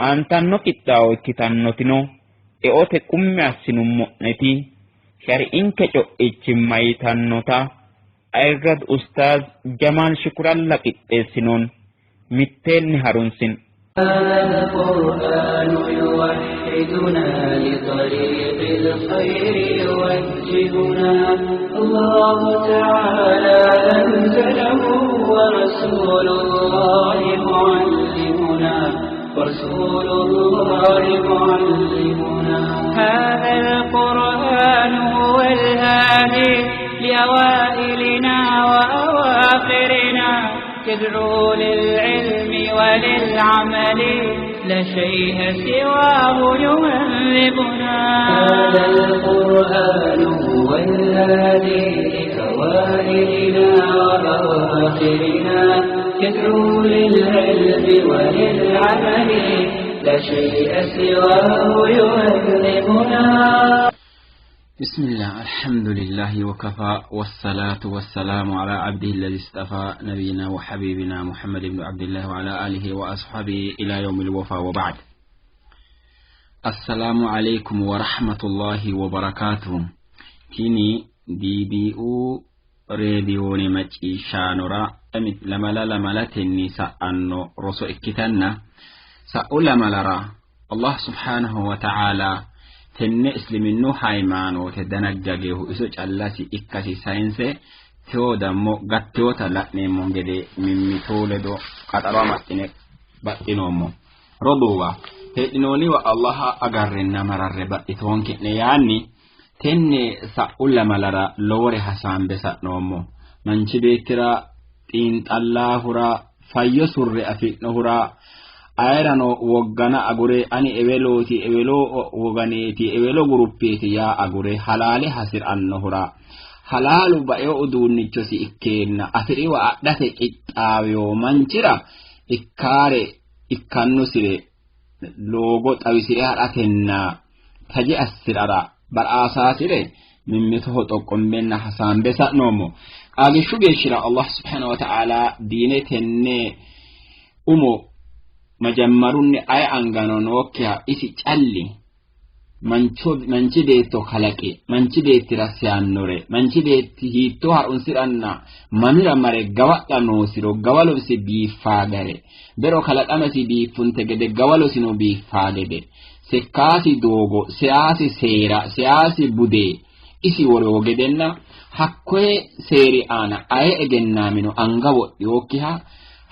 Aantanno qixxaawo ikkitannotino eote qummi assinummo'neti shari'inke co'ichimma yitannota ayirradu Ustaaz Jamaal Shukuralla qixxeessinoonni. Mitteenni harunsino. هذا القرآن يوحدنا لطريق الخير يوجهنا الله تعالى أنزله ورسول الله معلمنا ورسول الله معلمنا هذا القرآن هو الهادي لأوائلنا وأواخرنا يدعو للعلم وللعمل لا شيء سواه يهذبنا هذا القرآن هو الهادي لأوائلنا وأواخرنا يدعو للعلم وللعمل لا شيء سواه يهذبنا بسم الله الحمد لله وكفى والصلاة والسلام على عبده الذي اصطفى نبينا وحبيبنا محمد بن عبد الله وعلى آله وأصحابه إلى يوم الوفا وبعد السلام عليكم ورحمة الله وبركاته تيني دي بي او راديو macciishshaanora lamala lamalatenni sa'anno roso ikkitanna sa'u lamalara Allah subhanahu wa ta'ala tenne isliminnu haymaanoote danaggageehu iso callasi ikkasi sayinse tewo dammo gattewota la'neemmo gede mimmituu ledo qaxaro amaxxine baxxinoommo. Roduuwa heedhinoonniwa Allaha agarrenna mararre baxxitoonke'ne yaanni tenne sa'u lamalara lowore hasaambe sa'noommo. Manchi beettira xiinxallaahura fayyo surre afi'nohura ayerano woggana agure ani ewelooti ewelo woganeeti ewelo guruppeeti yaa agure halaale hasi'rannohura halaalu baeo uduunnichosi ikkeenna afi'riwa adhate qixxaaweyo manchira ikkaare ikkannosire loogo xawisire ha'ratenna taje assi'rara bar'aasaasire mimmitoho xoqqombenna hasaambe sa'noommo. Qaagishshu geeshshira Allah subhanahu wa ta'ala diine tenne umo majammarunni aye angano nookkiha isi calli mancho manchi beetto kalaqe manchi beettira seyannore manchi beetti hiittoo ha'runsi'ranna mamira mare gawadha noosiro gawalosi biiffaa gare bero kalaqamasi biiffunte gede gawalosino biiffaa gede sekkaasi doogo seyaasi seera seyaasi bude isi woroo gedenna hakkoye seeri aana aye egennaamino anga wodhiyookkiha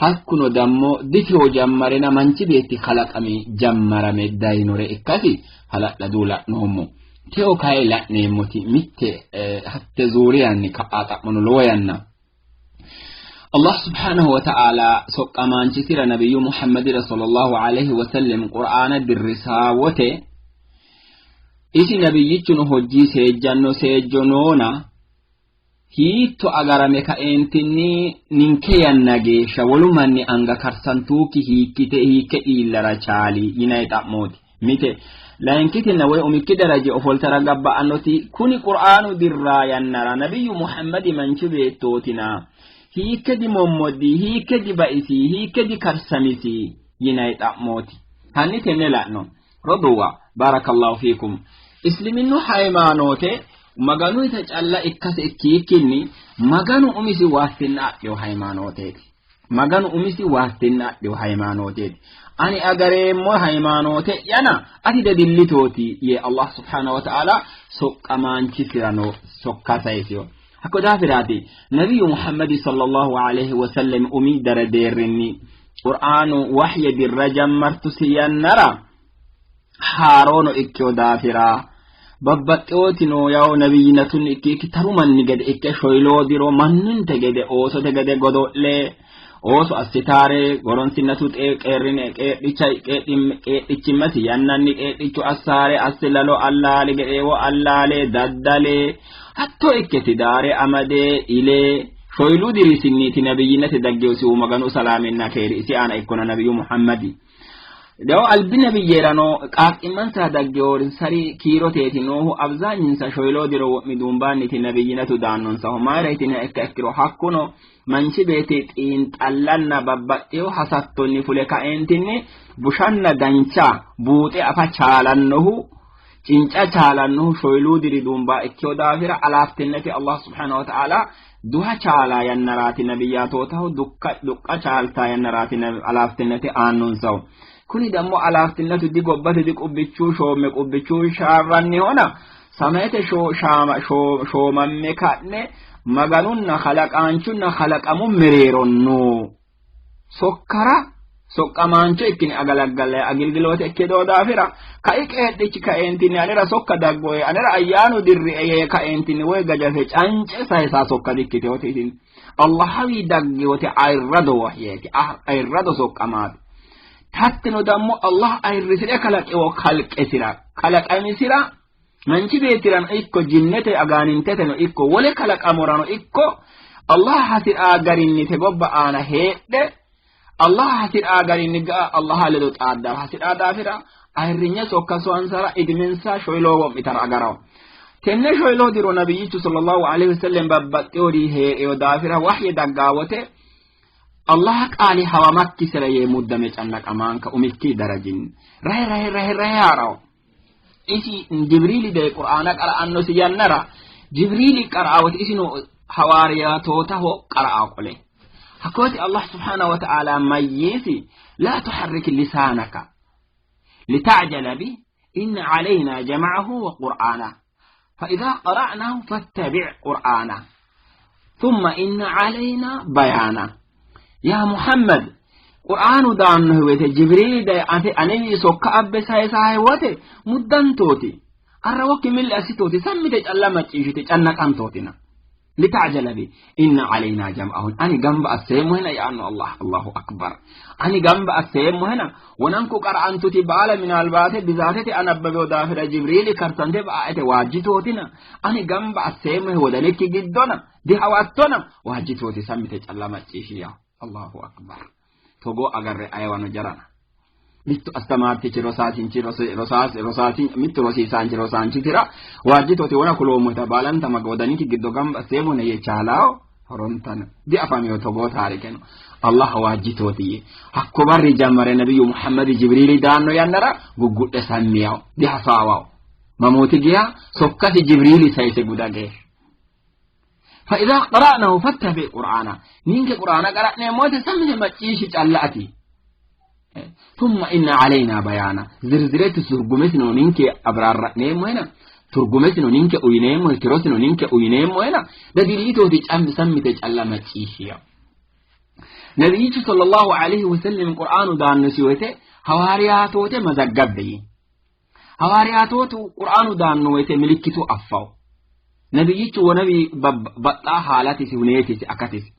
hakkuno dammo difiro jammarena manchi beetti kalaqami jammarame dayinore ikkasi hala'ladu la'noommo. Teo kayi la'neemmoti mitte hatte zuuriyanni ka'a xa'mono lowo yanna. Allah subhanahu wa ta'ala soqqamaanchisira nabiyyu Muhammadira sallallahu alaihi wa sallam Qur'aana dirrisaa wote isi nabiyyichuno hojjii seejjanno seejjo noona hiitto agarame kaeentinni ninke yanna geeshsha wolu manni anga karsantuukki hiikkite hiikke iillara chaali yinayi xa'mooti. Mite layinkitinna woy umikki daraje ofoltara gabba'annoti kuni Qur'aanu dirraa yannara nabiyyu Muhammadi manchi beettootina hiikke dimommoddi hiikke dibaisi hiikke dikarsamisi yinayi xa'mooti. Hanni tenne la'no. Roduuwa barakallahu fiikum isliminnu haymaanoote Maganuyita calla ikkase ikkiikkinni Maganu umisi waastinna adhiyo haymaanooteeti. Maganu umisi waastinna adhiyo haymaanooteeti. Ani agareemmo haymaanoote'yana ati dadillitooti yee Allah subhanahu wa ta'ala Soqqamaanchisirano sokka sayisiyo. Hakko daafiraati nabiyyu Muhammadi sallallahu alaihi wasallam umi dara deerrinni Qur'aanu wahye dirra jammartusi yannara haaroono ikkeyo daafira babbaxxewotino yawo nabiyyinatunni ikke ikki taru manni gede ikke shoyloo diro mannunte gede oosote gede godo'le ooso assitaare goronsinnatu qeerrine qeedhicha qeedhichimmasi yannanni qeedhichu assaare asse lalo allaale gedeewo allaale daddale hatto ikke tidaare amade ile shoylu dirisinniiti nabiyyinate daggewosihu maganu salaaminna keeri isi aana ikkona nabiyyu muhammadi Dawo albi nabiyyeerano qaaqqimmansara daggewoorinsari kiiroteeti noohu abzaanyinsa shoyiloo diro wo'mi duumbaanniti nabiyyinatu daannonsahu mayira yitiniha ikka ikkiro hakkuno manchi beetti xiinxallanna babbaxxeyo hasattonni fule kaeentinni bushanna dancha buuxe afa chaalannohu cinca chaalannohu shoyiluu diri duumbaa ikkeyo daafira alaaftinnete Allah subhanahu wa ta'ala duha chaala yannaraati nabiyyaatootaho duqqa chaalta yannaraati alaaftinnete aannonsahu kuni dammo alaaftinnatu di gobbate di qubbichuu shoomme qubbichuu shaarrannihona samayete shoomamme ka'ne maganunna kalaqaanchunna kalaqamu mereero noo sokkara soqqamaancho ikkine agalaggalle agilgiloote ikkido daafira kai qeedhichi kaeentinni anera sokka daggoe anera ayyaanu dirrie yee kaeentinni woy gajafe cance sayisa sokka dikkitewote isin allahawi daggewote ayirrado wahyeeti ayirrado soqqamaati hattino dammo allah ayirrisire kalaqiwo kalqesira kalaqamisira manchi beettirano ikko jinnete agaaninteteno ikko wole kalaqamorano ikko allah hasi'raa garinni te gobba aana heedhe allah hasi'raa garinni ga'a allaha ledo xaaddara hasi'raa daafira ayirrinye sokka soansara idimensa shoyloo wo'mitara agarawo tenne shoyloo diro nabiyyichu sallallahu alaihi wasallam babbaxxewori hee'reyo daafira wahye daggaawote allah qaali hawamakkisira yee muddame cannaqamaanka umikki darajinni rahe rahe rahe rahe haarawo isi jibriili daye qur'aana qara'annosi yannara jibriili qara'awoti isino hawaariyaatootaho qara'a qole hakkooti allah subhaanahu wa ta'ala mayyiisi laa tuharrik lisaanaka litacjala bih inna calayna jamacahu wa qur'aanah فإذا قرأناه فاتبع قرآنه ثم إن علينا بيانه يا محمد qur'aanu daannohe woyte jibriili daye ate anewi sokka abbe sayisahe wote muddantooti arrawokki milli assitooti sammite calla macciishshite cannaqantootina litacjala bi inna alaynaa jam'ahu ani gamba asseemmohena yaanno allah allahu akbar ani gamba asseemmohena wonanku qara'antuti baala minalbaate bizaatete anabbabeyo daafira jibriili karsante ba'aete waajjitootina ani gamba asseemmohe wodanikki giddona dihawattona waajjitooti sammite calla macciishshi allahu akbar togo agarre ayewano jarana mittu astamaartichi rosaasinchi rosaasin mittu rosiisaanchi rosaanchitira waajjitooti wona kuloommoheta baalanta maga wodaninki giddo gamba asseemmone yee chaalao horontano diafamiyo togoo taarikeno allah waajjitooti yee hakko barri jammare nabiyyu muhammadi jibriili daanno yannara guggudhe sammiyawo dihasaawawo mamooti giya sokkasi jibriili sayise guda geeshsha فإذا قرأناه فاتبع قرآنه نينك قرآن قرأنا موت سمه مچيش چلاتي ثم إن علينا بيانا زرزرت سرقمسنو نينك أبرار نيمو هنا ترقمسنو نينك أوينيمو تروسنو نينك أوينيمو هنا ده دليتو تجأم سمي تجألا مچيش نبيك صلى الله عليه وسلم قرآن دان نسيوته حوارياتوته مزقبي حوارياتوته قرآن دان نوته ملكتو أفاو nabiyyichu wonabi baxxaa haalatisi huneetisi akatisi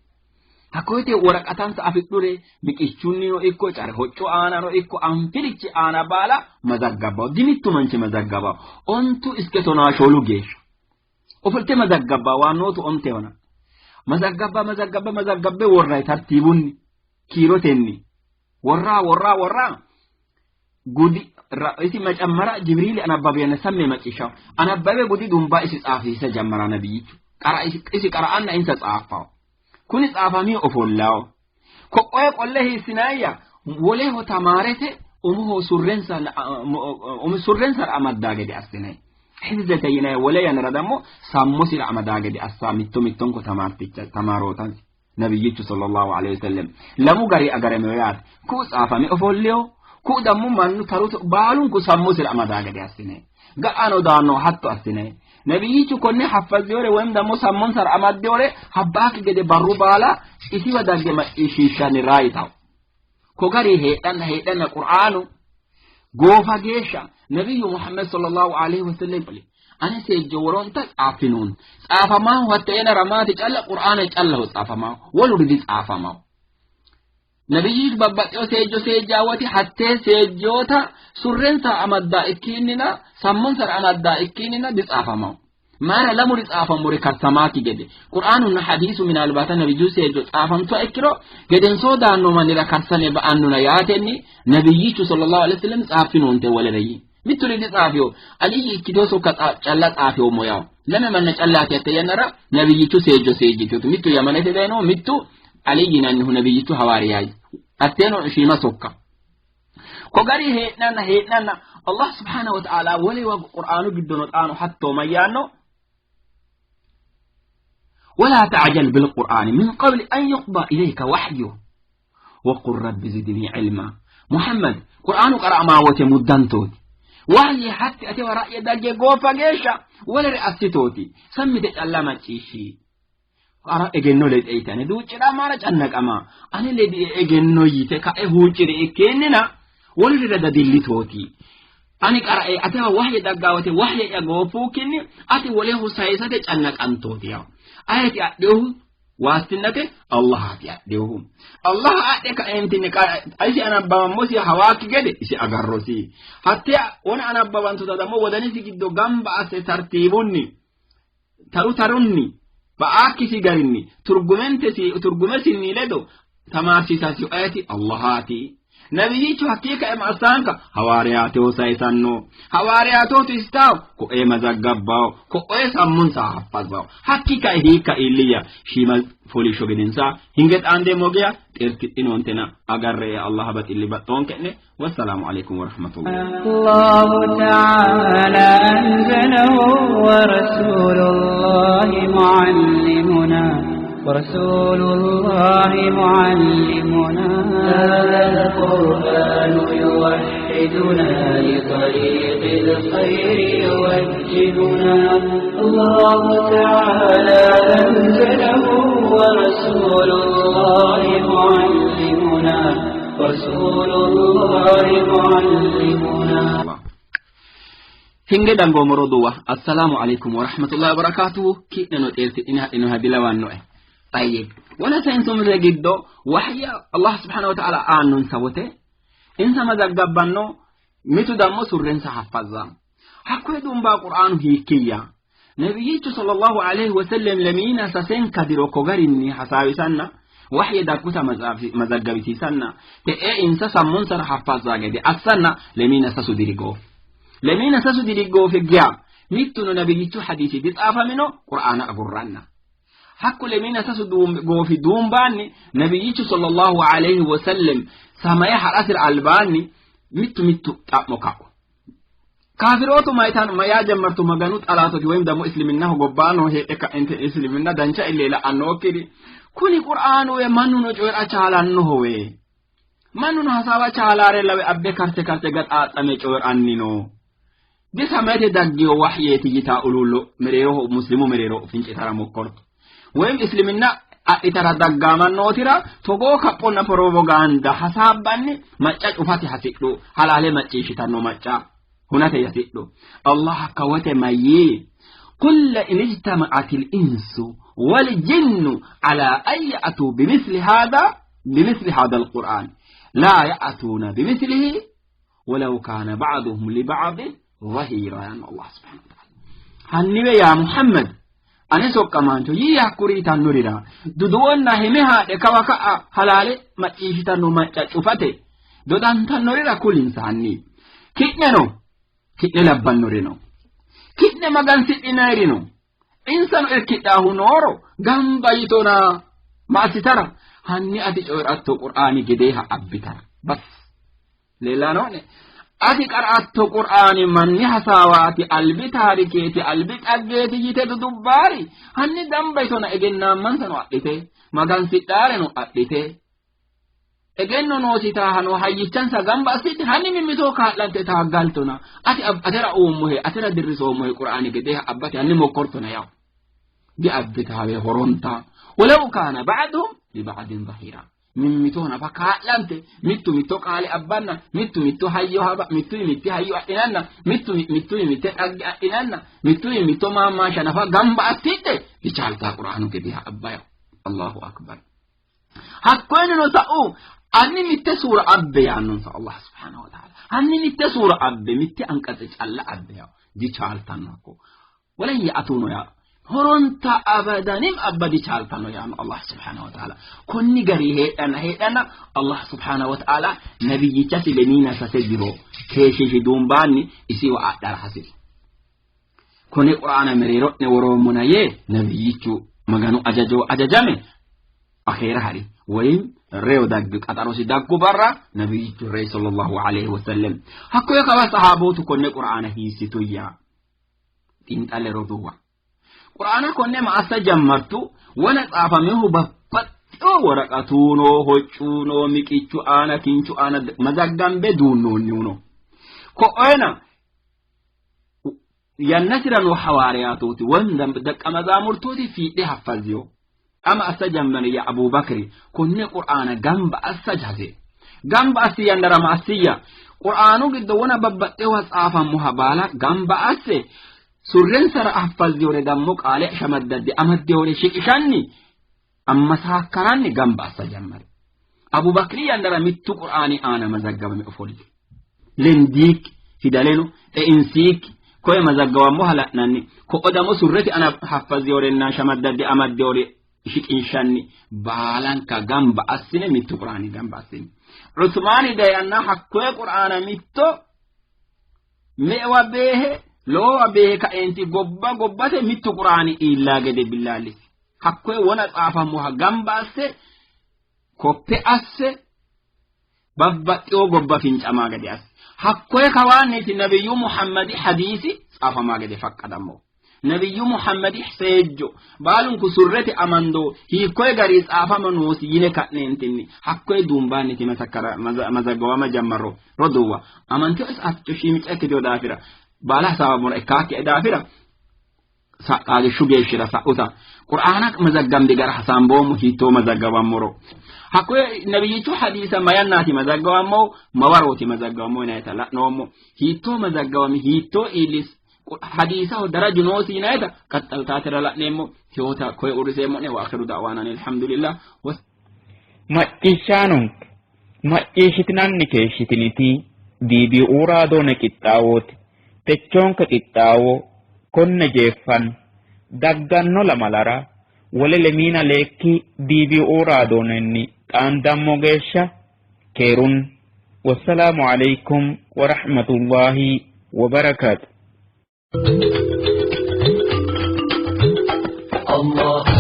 hakkoyte woraqatansa afidhure miqichunnino ikko care hoccu aanano ikko anfirichi aana baala mazaggabbawo dimittu manchi mazaggabawo ontu iske tonaa shoolu geeshsha ofolte mazaggabba waannootu ontehona mazaggabba mazaggabba mazaggabbe worray tartiibunni kiirotenni worraa worraa worraa gudi isi macammara jibriili anabbabeena samme macciishshawo anabbabe gudi dumba isi xaafiisa jammara nabiyyichu qara isi qara'anna insa xaaffawo kuni xaafamii ofollawo koqqoye qolle hiissinayya woleho tamaarete umoho surrensa umi surrensara amaddaa gede assinay hifzete yinay wole yannara dammo sammosira amadaa gede assa mitto mittonko tamaarticha tamaarootansi nabiyyichu sallallahu alaihi wasallam lamu gari agarameo yaate ku xaafame ofolleyo ku dammo mannu taruto baalunku sammosira amadaa gede assine ga'ano daanno hatto assine Nabiyyichu konne haffaziyore woyim dammo sammonsara amaddiyore habbaaki gede barru baala isiwa dagge macciishshiishshanni raayitawo. Ko gari heedhanna heedhanna Qur'aanu goofa geeshsha nabiyyu Muhammad sallallahu alaihi wasallam ane seejjo woronta xaafinoon xaafamaahu hatte maati calla Qur'aana callaho xaafamaahu woluri dixaafamahu. Nabiyyi babbaxxeyo seejjo seejjaawati hattee seejjoota surrensa amaddaa ikkinnina sammonsara amaddaa ikkinnina dixaafamahu. Maara lamuri xaafamori karsamaaki gede Qur'aanunna hadiisu minaalbaata nabiyyu seejjo xaafamtuha ikkiro gedensoo daanno mannira karsame ba'annuna yaatenni nabiyyichu sallallahu alaihi wasallam xaafinoonte wolereyyi. Mitturi dixaafiyo aliyyi ikkitoo sokka calla xaafiyoommo yawo. Lame manna callaati hatte yannara nabiyyichu seejjo seejjitooti. Mittu Yamanete dayino mittu Ali yinannihu nabiyyichu hawaariyayi. Hatteeno shiima sokka. Ko gari hee'nanna hee'nanna Allah subhanahu wa ta'ala wolewa Qur'aanu giddono xaano hattoo mayyaanno ولا تعجل بالقرآن من قبل أن يقضى إليك وحيه وقل رب زدني علما محمد قرآن قرأ ما وتي مدنتوت وحي حتى أتي ورأي دجي غوفا جيشا ولا رأستوتي سميت الله ما تشيشي ara egenno lexeytane duuccidha maara cannaqama ane ledi egenno yite ka'e huucciri ikkeennina wolurira dadillitooti ani qara'e atewa wahye daggawote wahye'ya goofuukkinni ati woleho sayisate cannaqantooti yawo ayeti adhiyohu waastinnate allahaati adhiyohu allaha adhe ka'eentinni isi anabbawammosi hawaakki gede isi agarrosi hatte wona anabbawantuta dammo wodanisi giddo gamba asse tartiibunni taru tarunni ba'aakkisi garinni turgumentesi turgumesinni ledo tamaarsiisasi ayeti allahaati nabiyyichu hakkii ka'e ma'assaanka hawaariyaatoo sayisanno hawaariyaatootu istaawo ko'ee mazaggabbawo ko'ee sammunsa haffazzawo hakkii ka'e hiikka iilliyya shiima fooliishsho gedensa hinge xaandeemmo geya xeertidhinoontena agarre allaha baxilli baxxoonke'ne wassalaamu alaikum warahmatullah الله تعالى أنزله ورسول الله معلمنا ورسول الله معلمنا هذا القرآن يوحدنا لطريق الخير يوجهنا الله تعالى أنزله ورسول الله معلمنا ورسول الله معلمنا hinge dangoomoro duwa assalaamu alaikum warahmatullahi wabarakatuhu ki'neno xeertidhine hadhinoha dilawannoe tayyib wona sayinsomise giddo wahya allah subhanahu wa ta'ala aannonsa wote insa mazaggabbanno mitu dammo surrensa haffazza hakkoye dumbaa qur'aanu hiikkiyya nabiyyichu sallallahu alaihi wasallam lemiina sasenka diro ko garinni hasaawisanna wahye dakkuta mazaggabisiisanna te'ee insa sammonsara haffazza gede assanna lemiina sasu diri goof lemiina sasu diri goofe giya mittuno nabiyyichu hadiisi dixaafamino qur'aana agurranna hakku lemiina sasu goofi duumbaanni nabiyyichu sallallahu alaihi wasallam samaye hadhasira albaanni mittu mittu xa'mo ka'u kaafirootu mayitan mayaa jammartu maganu xalaatoti woyim dammo isliminaho gobbaano heedhe ka'ente islimina dancha ille la'annookkiri kuni qur'aanuwe mannuno coyra chaalannohowe mannuno hasaawa chaalaare lawe abbe karse karse gaxaaxame coyranni no disamayete daggiyo wahyeeti yitaa uluullo mereeroho muslimu mereero fincitara mokkorto woyim islimina adhitara daggaamannootira togoo kaphonna propaganda hasaabbanni macca cufate hasidhu halaale macciishshitanno macca hunate hasidhu allah kawate mayyee قل إن اجتمعت الإنس والجن على أن يأتوا بمثل هذا بمثل هذا القرآن لا يأتون بمثله ولو كان بعضهم لبعض ظهيرا يعني الله سبحانه وتعالى هنوي يا محمد ane soqqamaancho yii hakkuri yitannorira duduwonna hime haadhe kawa ka'a halaale macciishshitanno macca cufate dodantannorira kulinsa hanni ki'neno ki'ne labbannorino ki'ne magansidhinayirino insano irkidhaahu nooro gamba yitona ma assitara hanni ati coyi'ratto qur'aani gedeeha abbitara bas leellano'ne ati qara'atto qur'aani manni hasaawaati albi taarikeeti albi xaggeeti yite dudubbaari hanni gamba yitona egennaammansano adhite magansidhaareno adhite Egenno noositahano hayyichansa gamba assidhe hanni mimmito kaa'lante taaggaltona ati atera uummohe atera dirrisoommohe qur'aani gedeeha abbate hanni mokkortona yawo diabbitaawe horonta walaw kaana ba'duhum liba'din zahira mimmito nafa kaa'lante mittu mitto qaale abbanna mittu mitto hayyo haba mittu mitte hayyo adhinanna mittu mittu mitte dhagge adhinanna mittu mitto maammaasha nafa gamba assidhe dichaaltaa qur'aanu gedeeha abbayo allahu akbar hakkoyinino sa'u anni mitte suura abbe yaannonsa allah subhanahu wa ta'ala hanni mitte suura abbe mitte anqatse calla abbe yawo dichaaltanno hakko walan ya'atuno yaa horonta abadanim abba dichaaltanno yaanno allah subhanahu wa ta'ala konni gari heedhanna heedhanna allah subhanahu wa ta'ala nabiyyichasi lemiina sase diro keeshshiishi duumbaanni isiwa adhara hasiri kone qur'aana mereero'ne woroommona yee nabiyyichu maganu ajajo ajajame akeera hari woyim reyo daggu qaxarosi daggu barra nabiyyichu rey sallallahu alayhi wasallam hakkoye kawa sahaabootu konne qur'aana hiissituyya xiinxalle roduuwa qur'aana konne ma assa jammartu wona xaafamehu babbaxxewo woraqatuuno hoccuuno miqichu aana kinchu aana mazaggambe duunnoonnihuno ko'oyena yannasira noo hawaariyaatooti woyim daqqa mazaamurtooti fiidhe haffazziyo ama assa jammani ya abubakri konne qur'aana gamba assa jase gamba assi yannara ma assiyya qur'aanu giddo wona babbaxxewa xaafammoha baala gamba asse surrensara affazziyore dammo qaale shamaddadde amaddeyore shiqishanni ammasaakkaranni gamba assa jammari abubakri yannara mittu qur'aani aana mazaggabame ofolli lendiik fidaleno xeinsiik koye mazaggawammoha la'nanni ko'o damo surrete ana haffaziyorenna shamaddadde amaddeyore shiqinshanni baalanka gamba assine mittu qur'aani gamba assine usmaani dayanna hakkoye qur'aana mitto me'ewa beehe lowowa beehe kaeenti gobba gobbate mittu qur'aani iillaa gede billaallisi hakkoye wona xaafammoha gamba asse koppe asse babbaxxiwo gobba fincamaa gede asse hakkoye kawaanniti nabiyyu muhammadi hadiisi xaafamaa gede faqqadammo nabiyyu muhammadi seejjo baalunku surrete amando hiikkoye gari xaafama noosi yine ka'neentinni hakkoye duumbaanniti masakkara mazaggawama jammarro roduuwa amanteo isatcho shiimica ikkitewo daafira baala hasaawamora ikkaakki daafira qaagishshu geeshshira sa'uta qur'aana mazaggambi gara hasaamboommo hiittoo mazaggawamoro hakkoye nabiyyichu hadiisa mayannaati mazaggawammo mawarooti mazaggawammo yinayita la'noommo hiittoo mazaggawami hiittoo iillis hadiisaho daraju noosi yinayita qaxxaltaatira la'neemmo tiyoota koye uurriseemmo'ne wa akhiru da'waana alhamdulillah Macciishshaanonke macciishshitinanni keeshshitiniti DBU raadoone qixxaawooti techoonke qixxaawo konne jeeffanno dagganno lamalara wole lemiina leekki DBU raadoonenni xaandammo geeshsha keerun wassalaamu alaikum warahmatullahi wabarakaatu. الله